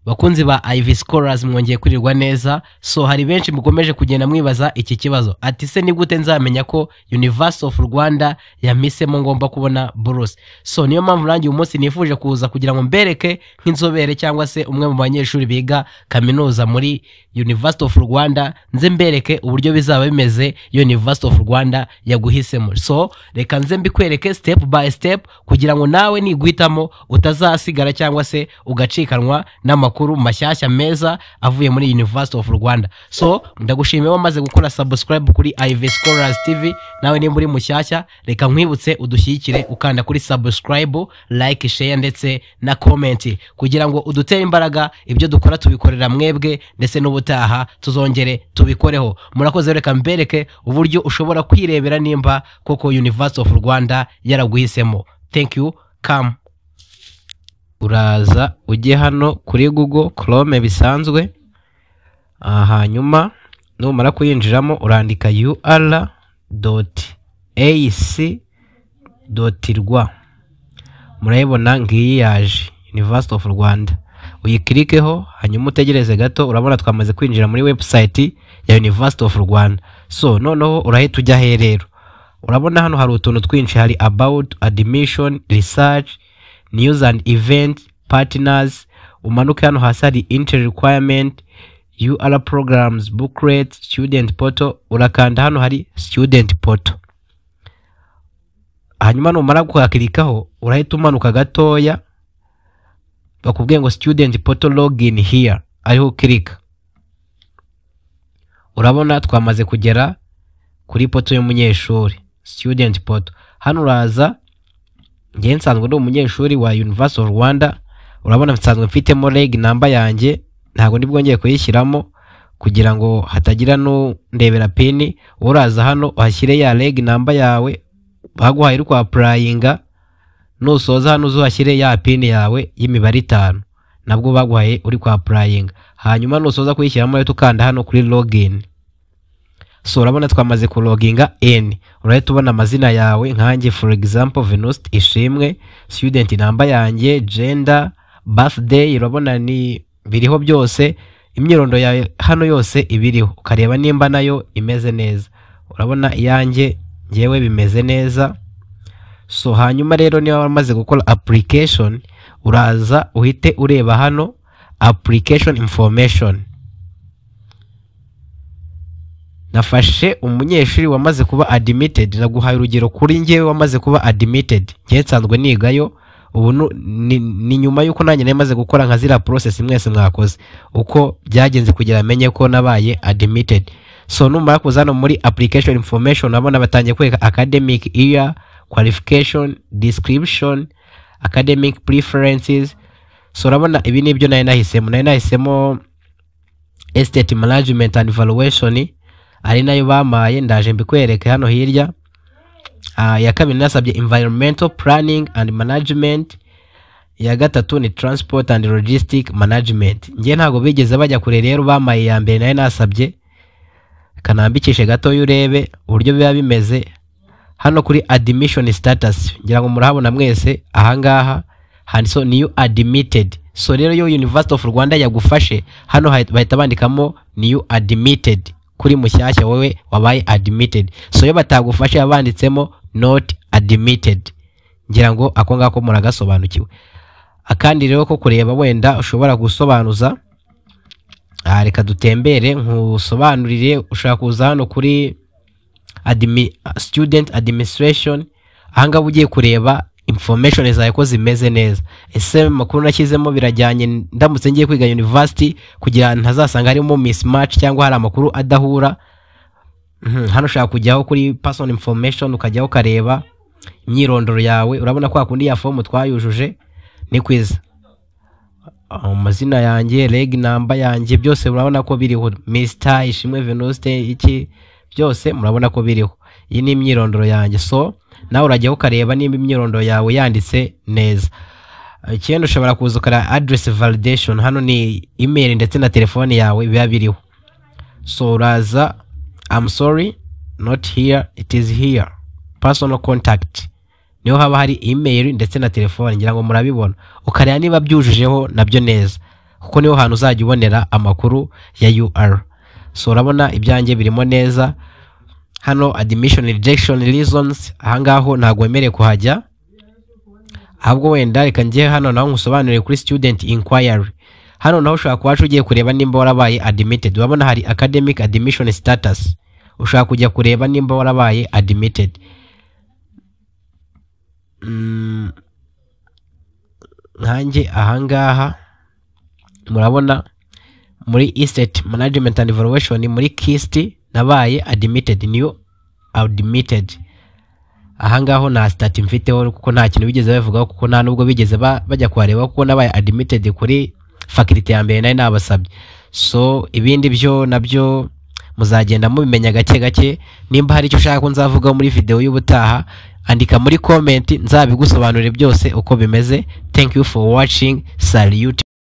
Bakunzi ba Ivy Scholars, mwongeye kwirirwa neza. So hari benshi mukomeje kugenda mwibaza iki kibazo, ati: "Se ni gute nzamenya ko University of Rwanda yampisemo, ngomba kubona buruse?" So niyo mpamvu nanjye uyu munsi nifuje kuza kugira ngo mbereke nk'inzobere cyangwa se umwe mu banyeshuri biga kaminuza muri University of Rwanda, nze mbereke uburyo bizaba bimeze iyo University of Rwanda yaguhisemo. So reka nze mbikwereke step by step kugira ngo nawe niguhitamo utazasigara cyangwa se ugacikanwa n'amakuru mashyashya meza avuye muri University of Rwanda. So ndagushimiye wamaze gukora subscribe kuri Ivy Scholars TV. Nawe nimba uri mushyashya, reka nkwibutse udushyigikire ukanda kuri subscribe, like, share ndetse na comment kugira ngo udutere imbaraga. Ibyo dukora tubikorera mwebwe, ndetse n'ubutaha tuzongere tubikoreho. Murakoze. Reka mbereke uburyo ushobora kwirebera nimba koko University of Rwanda yaraguhisemo. Thank you. Come, uraza ujye hano kuri Google Chrome bisanzwe. Hanyuma numara kuyinjiramo urandika ur.ac.rw. Murayibona, ngiyi yaje, University of Rwanda. Uyikirikeho, hanyuma utegereze gato. Urabona twamaze kwinjira muri website ya University of Rwanda. So noneho urahita ujya he rero? Urabona hano hari utuntu twinshi: hari about, admission, research, news and event, partners. Umanuke hano hasi, hari entry requirement, UR programs, booklet, student portal. Urakanda hano hari student portal. Hanyuma numara kuhakirikaho urahita umanuka gatoya, bakubwiye ngo "Student portal, login here", ariho ukirika. Urabona twamaze kugera kuri portal y'umunyeshuri, student portal. Hano uraza, njyewe nsanzwe ndi umunyeshuri wa University of Rwanda. Urabona nsanzwe mfitemo reg number yanjye, ntabwo ndi bwongeye kuyishyiramo kugira ngo hatagira n'undebera PIN. Uraza hano uhashyire ya reg number yawe baguhaye uri kwa-applyinga. Nusoza hano uzuhashyire ya PIN yawe y'imibare 5 nabwo baguhaye uri kwa-applyinga. Hanyuma nusoza kuyishyiramo rero ukanda hano kuri login. So urabona twamaze kuloginga in. Urahita ubona amazina yawe, nkanjye for example Venuste Ishimwe, student number yanjye, gender, birthday, urabona ni biriho byose. Imyirondoro yawe hano yose ibiriho, ukareba nimba nayo imeze neza. Urabona iyanjye ngewe bimeze neza. So hanyuma rero niba wamaze gukora application, uraza uhite ureba hano application information. Nafashe umunyeshuri wamaze kuba admitted, naguhaye urugero kuri njyewe wamaze kuba admitted. Njyewe nsanzwe nigayo ubu. Ni nyuma y'uko nanjye nari maze gukora nka ziriya process mwese mwakoze, uko byagenze kugira menye ko nabaye admitted. So numara kuza hano muri application information, urabona batangiye kwereka academic year, qualification description, academic preferences. So urabona ibi ni ibyo nari nahisemo. Nari nahisemo estate management and valuation, ari nayo bamaye, ndaje mbikwereke hano hirya. Iya kabiri nasabye environmental planning and management, iya gatatu ni transport and logistic management. Njye ntabwo bigeze bajya kure rero, bamaye iya mbere nayo nasabye. Kanambikishe gatoya urebe uburyo biba bimeze hano kuri admission status. Ngira ngo murahabona mwese, ahangaha handitseho "new admitted". So rero iyo University of Rwanda yagufashe, hano bahita bandikamo "new admitted" kuri mushyashya, wowe wabaye admitted. So iyo batagufashe baba banditsemo "not admitted". Ngira ngo ako ngako muragasobanukiwe. Akandi rero ko kureba wenda ushobora gusobanuza, reka dutembere nkusobanurire. Ushobora kuza hano kuri student administration. Ahangaha ugiye kureba information zawe ko zimeze neza. Ese amakuru nashyizemo birajyanye? Ndamutse ngiye kwiga university, kugira ntazasanga harimo mismatch cyangwa hari amakuru adahura. Hano ushaka kujyaho kuri person information, ukajyaho ukareba imyirondoro yawe. Urabona kwa kundi ya fomu twayujuje ni kwiza. Amazina yanjye, reg number yanjye, byose murabona ko biriho. Mr Ishimwe Venuste, iki byose murabona ko biriho. Iyi ni imyirondoro yanjye. So nawe urajyaho ukareba nimba imyirondoro yawe yanditse neza. Ikindi ushobora kuza ukareba address validation. Hano ni email ndetse na telefone yawe biba biriho. So uraza, I'm sorry, not here, it is here, personal contact, niho haba hari email ndetse na telefone. Ngira ngo murabibona. Ukareba niba byujujeho nabyo neza. kuko niho hantu uzajya ubonera amakuru ya UR. So urabona ibyanjye birimo neza. Hano admission rejection reasons, ahangaho ntabwo wemerewe kuhajya, ahubwo wenda reka njye hano naho nkusobanurire kuri student inquiry. Hano naho ushobora kuba ugiye kureba nimba warabaye admitted. Urabona hari academic admission status, ushobora kujya kureba nimba warabaye admitted. Nkanjye ahangaha murabona muri Estate Management and Evaluation muri KIST nabaye admitted, new admitted. Ahangaho nta status mfiteho kuko nta kintu bigeze bavugaho, kuko nta nubwo bigeze bajya kuhareba, kuko nabaye admitted kuri faculty ya mbere nari nabasabye. So ibindi byo nabyo muzagenda mubimenya gake gake. Nimba hari icyo ushaka ko nzavugaho muri video y'ubutaha, andika muri comment, nzabigusobanurire byose uko bimeze. Thank you for watching. Salute.